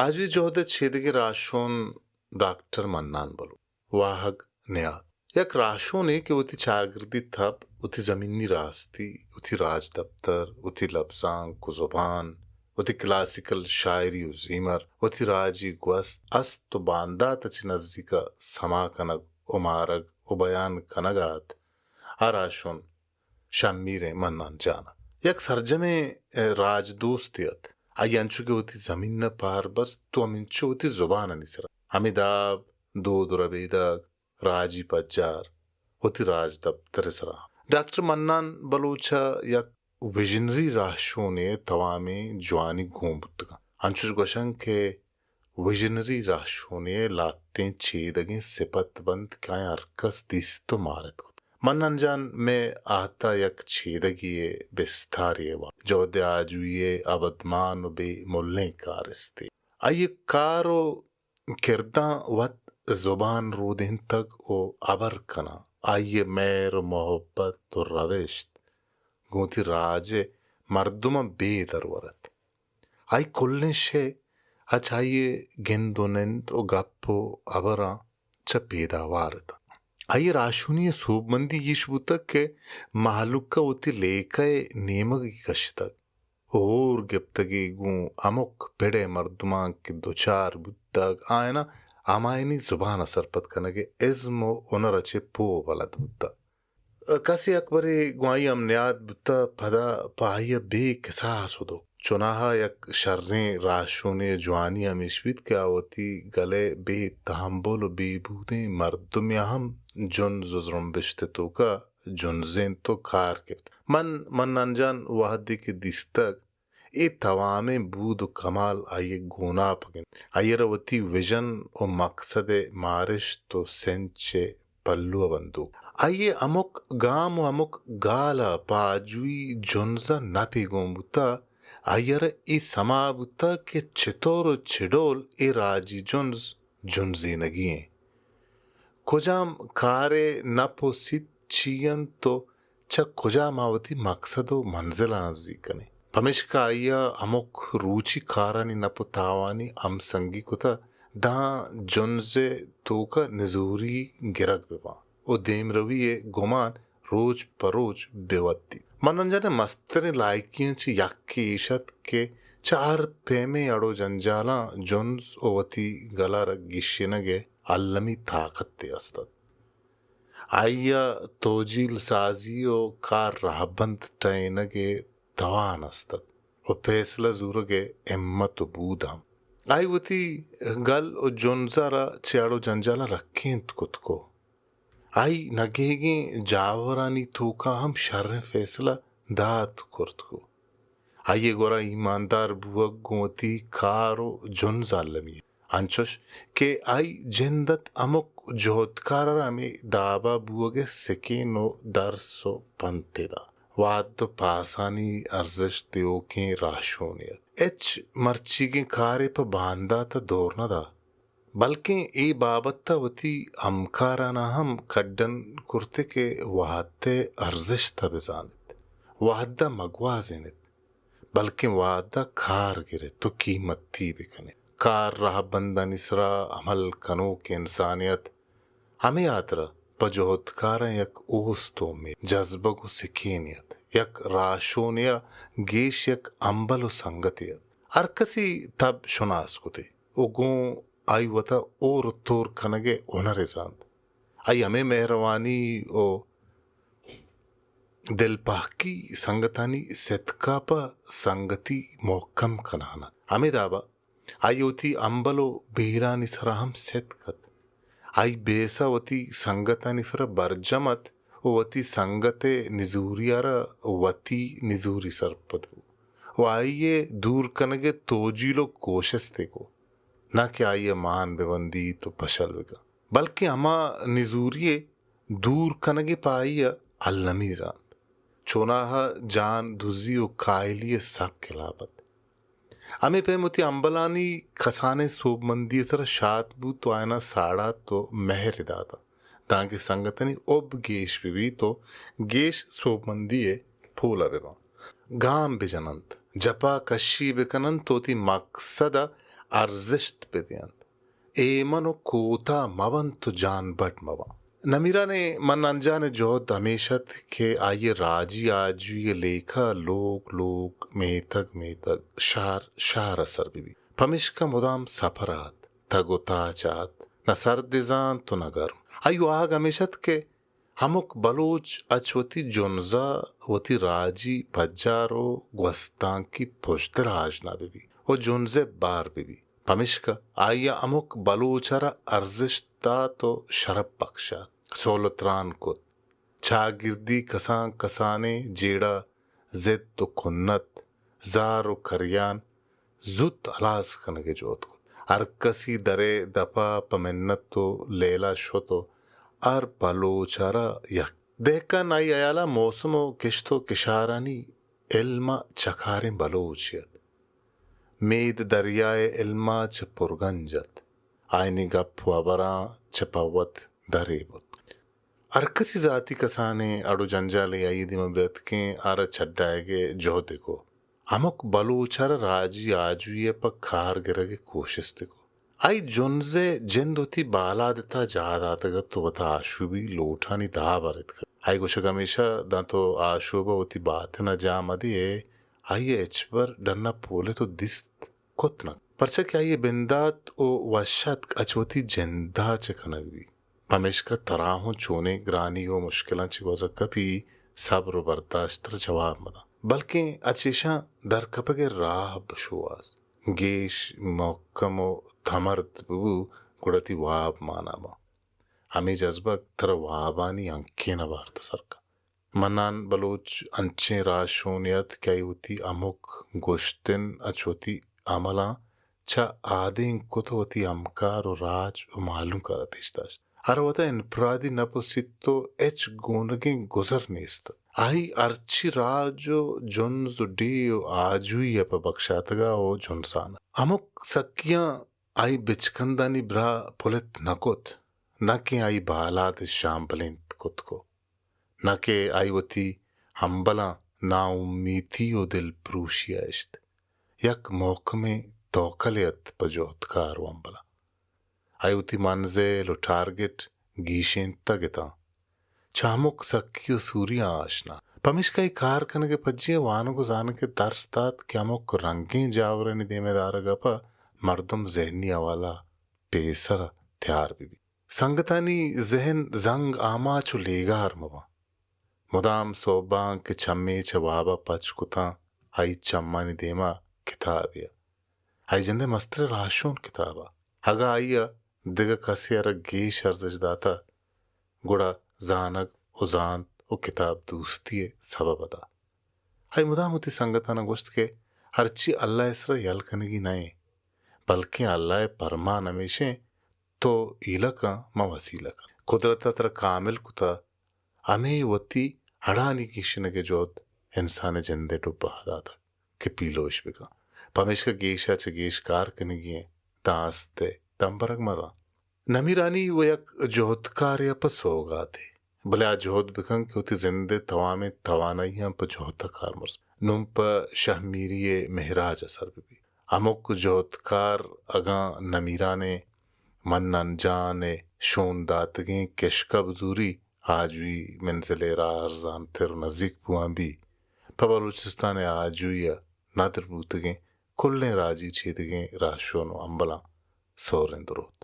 آجوئی جہد ءِ چیدگیں راہشون ڈاکٹر منان بلوچ۔ واہگ نیاد۔ یک راہشونے کہ وتی چاگردی تب، وتی زمینی راستی، وتی راجدپتر، وتی لبزانک و زبان، وتی کلاسیکل شاعری و زیمر، وتی راجی گوست، است و باندات ءَ چہ نزیک ءَ سما کنگ و مارگ و بیان کنگ ءَ ات، آ راہشون شھمیریں منان جان ات۔ یک سرجمیں، ءَ، راجدوستے ات۔ آئی انچو کہ وتی زمین ءَ پار بست تو ہمینچو وتی زبانانی سرا۔ ہمے داب، دود و ربیدگ، راجی پجار، وتی راجدپتر ءِ سرا۔ ڈاکٹر منان بلوچ ءَ یک ویژنری راہشونے ءِ توامیں جوانی گون بوتگ انت۔ انچوش گوشنت کہ ویژنری راہشونے ءِ لہتیں چیدگیں سپت بنت کہ آیاں ہرکس دیست و مارت کت۔ منان جان مئے اہد ءَ یک چیدگے ءِ بستارے ءِ واہند، جہد آجوئی ءِ ابدمان و بے ملیں کارستے۔ آئی ءِ کار و کرداں وت زبان رودینتگ و ہبر کناں۔ آئی ءِ مہر و محبت و روشت گوں وتی راج ءِ مردماں بے درور ات۔ آئی کلیں شے اچ آئی ءِ گند و نند و گپ و ہبراں چہ پیداوار اتاں۔ آئی ءِ راہشونی ءِ سوبمندی ایش بوتگ کہ مہلوک ءَ وتی لیکہ ءِ نیمگی کشتگ۔ ہور گپتگی گوں ہمک پڑ ءِ مردماں کہ دچار بوتگ، آیاناں ہمایانی زبان ءَ سرپد کنگ ءِ ازم و ہنر ءَ چہ پوہ و بلد بوتگ۔ کسے یک برے گوں آئی ءَ ہم نیاد بوتہ، پدا پہ آئی ءَ بے کساس و دکھ۔ چوناہا یک شریں راہشونے ءِ جوانی ہمیش بیت کہ آ وتی گل ءِ بے تہمبل و بے بودیں مردمے ءَ ہم جنز و زرمبشت ءِ توکا جنزینت و کار گپت۔ من، منان جان وہدے کہ دیستگ، اے توامیں بود و کمال آئی ءِ گوناپگ انت۔ آئی ءَ را وتی وژن و مکسد ءِ مارشت و سنچ ءِ پلو ءَ بندوک۔ آئی ءِ ہمک گام و ہمک گال ءَ پہ آجوئی جنز ءَ نپے گون بوتہ۔ آئی ءَ را اے سما بوتہ کہ چتور و چہ ڈول اے راجی جنز جنزینگی انت۔ کجام کار ءِ نپ و سیت چی انت و چہ کجام ءَ وتی مکسد و منزل ءَ نزیک کنیں۔ پمیشکا آئی ءَ ہمک روچی کارانی نپ و تاوانی ہمسنگی کتہ داں جنز ءِ توک ءَ نزوری گرگ بہ باں و دیمروی ءِ گمان روچ پہ روچ بہ ودیت۔ منان جان ءِ مستریں لائکیاں چہ یکے ایش ات کہ چہ ہر پیمیں اڑ و جنجالاں جنز و وتی گل ءَ را گیشینگ ءِ المی تاکتے است ات۔ آئی ءَ توجیل سازی و کار رہبند ٹہینگ ءِ توان است ات و پیسلہ زورگ ءِ ہمت و بود ہم۔ آئی وتی گل و جنز ءَ را چہ اڑ و جنجالاں رکینت کت کو۔ آئی نگیگیں جاورانی توکا ہم شریں فیصلہ دات کرت کو۔ آئی ءِ گورا ایماندار بوگ گوں وتی کار و جنز ءَ المی انت۔ انچوش کہ آئی جند ات ہمک جہدکار ءَ را ہمے دابا بوگ ءِ سکین و درس و پنتے دات۔ وہد و پاسانی ارزشت دیوکیں راہشونے ات۔ ہچ مرچیگیں کارے پہ باندات ءَ دور نہ دات۔ بلکیں اے بابت ءَ وتی ہمکاراناں ہم کڈن کرت ئے کہ وہد ءِ ارزشت ءَ بزان ایت، وہد ءَ مگوازین ایت، بلکیں وہد ءَ کار گر ایت و قیمتی بکن ایت۔ کار رہبندانی سرا عمل کنوکیں انسانے ات۔ ہمے ہاترا پہ جہدکاراں یک اوست و امیت، جزبگ و سکینے ات۔ یک راہشونے ءَ گیش یک ہمبل و سنگتے ات۔ ہرکسی تب شناس کت ئے و گوں آئی وتا ہور و تور کنگ ءِ ہنر ءَ زانت۔ آئی ہمے مہروانی و دلپہکی سنگتانی ستک ءَ پہ سنگتی مہکم کنان ات۔ ہمے داب ءَ آئی وتی ہمبل و بیرانی سرا ہم ستک ات۔ آئی بیسہ وتی سنگتانی سرا برجم ات و وتی سنگت ءِ نزوری ءَ را وتی نزوری سرپد بوت و آئی ءِ دور کنگ ءِ توجیل و کوشست ءَ کو۔ نہ کہ آئی ءَ مان بہ بندیت و پشل بہ کنت، بلکیں ہما نزوری ءِ دور کنگ ءَ پہ آئی ءَ المی زانت۔ چوناہا جان دزی و کاہلی ءِ سک ہلاپ ات۔ ہمے پیم وتی ہمبلانی کسانیں سوبمندی ءِ سرا شات بوت و آیاناں ساڑات و مہر دات۔ دانکہ سنگتانی حب گیش بہ بیت و گیش سوبمندی ءِ پول ءَ بہ باں۔ گام بہ جن انت، جپا کشی بہ کن انت و وتی مکسد ءَ ارزشت بہ دینت۔ ایمن و کوتاہ مہ بنت و جان بڈ مہ بنت۔ نمیران ءِ منان جان ءِ جہد ہمیش ات کہ آئی ءِ راجی آجوئی ءِ لیکہ لوگ لوگ، میتگ میتگ، شہر شہر ءَ سر بہ بیت۔ پمیشکا مدام سپر ءَ ات، تگ و تاچ ءَ ات، نہ سرد ءَ زانت و نہ گرم۔ آئی واہگ ہمیش ات کہ ہمک بلوچ اچ وتی جنز ءَ وتی راجی پجار و گوستانکی پژدر ءَ آژنا بہ بیت و جنز ءِ بار بہ بیت۔ پمیشکا آئی ءَ ہمک بلوچ ءَ را ارزشت دات و شرپ بکشات، سول و تران کت۔ چاگردی کسان کسانیں جیڑہ، زد و کنت، زار و کریان زوت ہلاس کنگ ءِ جہد کت۔ ہر کسی در ءِ دپ ءَ پہ منت و لیلہ شت و ہر بلوچ ءَ را یک۔ دہکان آئی ہیال ءَ موسم و کشت و کشارانی علم ءَ چکاریں بلوچے ات۔ مید دریا ءِ علم ءَ چہ پرگنج ات۔ آیانی گپ و ہبراں چہ پہ وت درے بوت۔ ہر کسی ذاتی کسانیں اڑ و جنجالے آئی ءِ دیما بیاتکیں، آرا چڈائیگ ءِ جہدے کو۔ ہمک بلوچ ءَ را راجی آجوئی ءَ پہ کار گرگ ءِ کوشستے کو۔ آئی جنز ءِ جند وتی بالاد ءِ تہا جاہ داتگ ات و وتا آشوبی لوٹانی داب ءَ رتکگ۔ آئی گوشگ ہمیش ات، داں تو آشوب ءَ وتی باتن ءَ جاہ مہ دئے، آئی ءَ ہچبر ڈن ءَ پولت و دیست کت نہ کنت، پرچا کہ آئی ءِ بندات و وش اتک اچ وتی جند ءَ چہ کنگ بیت۔ پمیشکا ترا ہوں چونیں گرانی و مشکلاں چہ گوزگ کپی، صبر و برداشت ءَ را جواب مداں، بلکیں اچ ایشاں درکپگ ءِ راہ بشوہاز۔ گیش محکم و تمرد ببو، گڑا تئی واب مانا باں۔ ہمے جذبگ ترا وابانی ہنکین ءَ بارت ءُ سر کنت۔ منان بلوچ انچیں راہشونے ات کہ آئی وتی ہمک گوشتن ءَ چہ وتی عملاں چہ آدینک کت ءُ وتی ہمکار ءُ راج ءُ مہلوک ءَ را پیش داشت۔ ہر وہد ءَ انفرادی نپ ءُ سیت ءُ ہچ گونگیں گزر نیست ات۔ آئی ہرچی راج ءُ جنز ءُ ڈیھ ءُ آجوئی ءَ پہ بکشاتگ ءُ جنزان ات۔ ہمک سکیاں آئی بچکندانی براہ پلت نہ کت، نہ کہ آئی بالاد ءَ شامبلینت کت کو، نہ کہ آئی وتی ہمبلاں ناامیتی ءُ دلپروشی ءَ اشت۔ یک محکمیں توکلے ات پہ جہدکار ءُ ہمبلاں۔ آئی وتی منزل ءُ ٹارگٹ گیشینتگ اتاں۔ چہ ہمک سکی ءُ سوریاں آشنا۔ پمیشکا اے کار کنگ ءِ پجی ءَ وانگ ءُ زانگ ءِ درس دات کہ ہمک رنگیں جاورانی دیم ءَ دارگ ءَ پہ مردم ذہنی حوالہ ءَ پیسر ءَ تیار بہ بیت۔ سنگتانی ذہن زنگ آماچ ءُ لیگار مہ باں۔ مدام سہباں کہ چمے چہ واب ءَ پچ کتاں، آئی چمانی دیم ءَ کتابے ات۔ آئی جند ءِ مستریں راہشون کتاب ات۔ اگاں آئی ءَ دگہ کسے ءَ را گیش ارزشت داتہ، گڑا زانگ ءُ زانت ءُ کتاب دوستی ءِ سبب ءَ دات۔ آئی مدام وتی سنگتاناں گوشت کہ ہرچی اللہ ءِ سرا یل کنگی نہ ایں، بلکیں اللہ ءِ پرمان ہمیش ایں، تو ہیلہ کن، من وسیلہ کن۔ قدرت ءَ ترا کامل کتہ، ہمے وتی اڑانی گیشینگ ءِ جہد انسان ءِ جند ءِ ڈبہ ءَ داتگ کہ پیلوش بہ کن۔ پمیشکا گیش ءَ چہ گیش کار کنگی ایں، داں است ءِ دمبرگ مہ زان۔ نمیرانی وَ یک جہدکارے ءَ پہ سوگاتے، بلے آ جہد بہ کن کہ وتی زند ءِ توامیں توانائیاں پہ جہد ءَ کارمرز۔ نوں پہ شہمیری ءِ مہراج ءَ سر بہ بیت۔ ہمک جہدکار اگاں نمیران ءِ منان جان ءِ شون داتگیں کشک ءَ بزوری، آجوئی منزل ءِ راہ ارزانتر ءُ نزیک بوان بی، پہ بلوچستان ءِ آجوئی ءَ ندر بوتگیں کلیں راجی چیدگیں راہشون ءُ ہمبلاں سہریں دروت۔